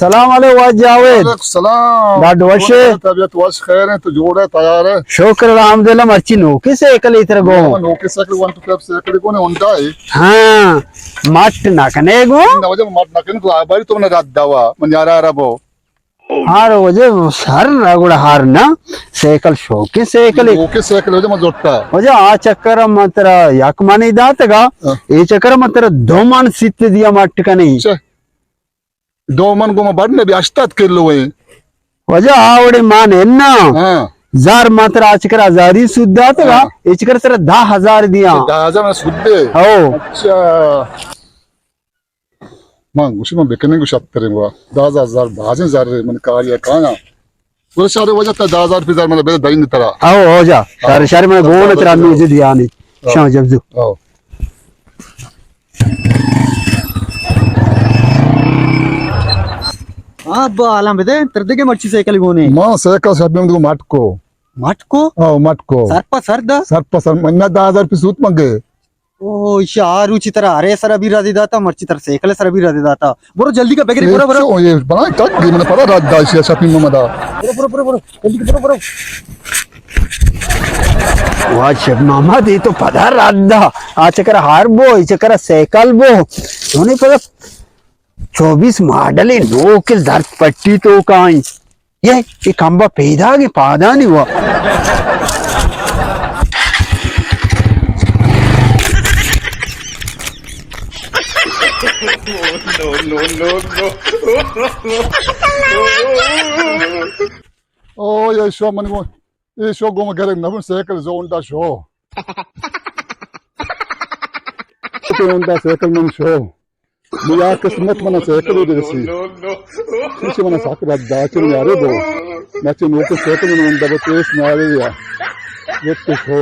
سلام علیکم واجہ جاوید۔ وعلیکم سلام۔ ڈاڈ وش ئے؟ طبیعت وش، خیر ئے، تو جوڑ ئے، تیار ئے؟ شکر الحمدللہ۔ مرچی نوکیں سائیکل ئے ترا گون؟ نوکیں cycle, one two five cycle گون، ہونڈا ئے۔ ہاں، مٹ نہ کنے گون؟ نہ واجہ، مٹ نہ کنے، تو آباری تو من رد دوا، من یارا ربو۔ ہار واجہ، سر گڑا ہار نہ، سائیکل شوکیں سائیکل ئے۔ شوکیں سائیکل واجہ من زرتا۔ واجہ آ چکر من ترا یک منی داتگا، ہاں۔ اے چکر من ترا دو من سیت دیا مٹ کنی۔ اچھا۔ دو من گوں ما بڑ نہ بی، ہشتاد کلو ئے۔ واجہ آ وڑے مان انا۔ ہاں۔ زار من ترا آ چکر ہزاری سود داتگا، ہاں۔ اے چکر ترا دہ ہزار دیا۔ دہ ہزار من سود دے۔ ہو۔ اچھا۔ من گوشی من بکنیں گو شتریں گو۔ دہ ہزار بازیں زر من کاری کانا۔ گڑا شر واجہ تا دہ ہزار روپی زر من بده دین ترا۔ او، او جا۔ شر، شر من گون ترا نوجه دیانی۔ او۔ شاہ جب زو۔ او۔ ہاں، ابا، حالاں بدے، تر دگہ مرچی سائیکل گونے؟ ما سائیکل شبیم دو مٹکو۔ مٹکو؟ او، مٹکو۔ سر پا سر دا؟ سر پا سر، من دہ ہزار روپی سود منگے۔ او، ایشی آ روچی ترا ہرے سرا بی رادی داتا، مرچی ترا سائیکل سرا بی رادی داتا۔ برو جلدی کا بگری، برو، برو۔ اے، اے، بنا تک دی من پدا راد دا ایشی شاپنگ ماما دا۔ برو، برو، برو، برو۔ جلدی کا برو، برو۔ واہ شپ ماما دی تو پدا راد دا۔ آ چکر ہار بو، ای چکر سائیکل بو۔ تو نہیں پدا چوبیس ماڈل نوک زرد پٹی تو کائیں۔ یہ، یہ کمبا پیداگیں پادانی وا۔ او، یہ شو من گو، یہ شو گو گرگ نبن سائیکل زو ہونڈا شو۔ ہونڈا سائیکل من شو۔ بیا قسمت منا سائیکل دے رسی۔ ایشی منا ساک رد دا چن یارے بو۔ نہ چن وہ سائیکل من دبا تیس مارے یا۔ یہ تو شو۔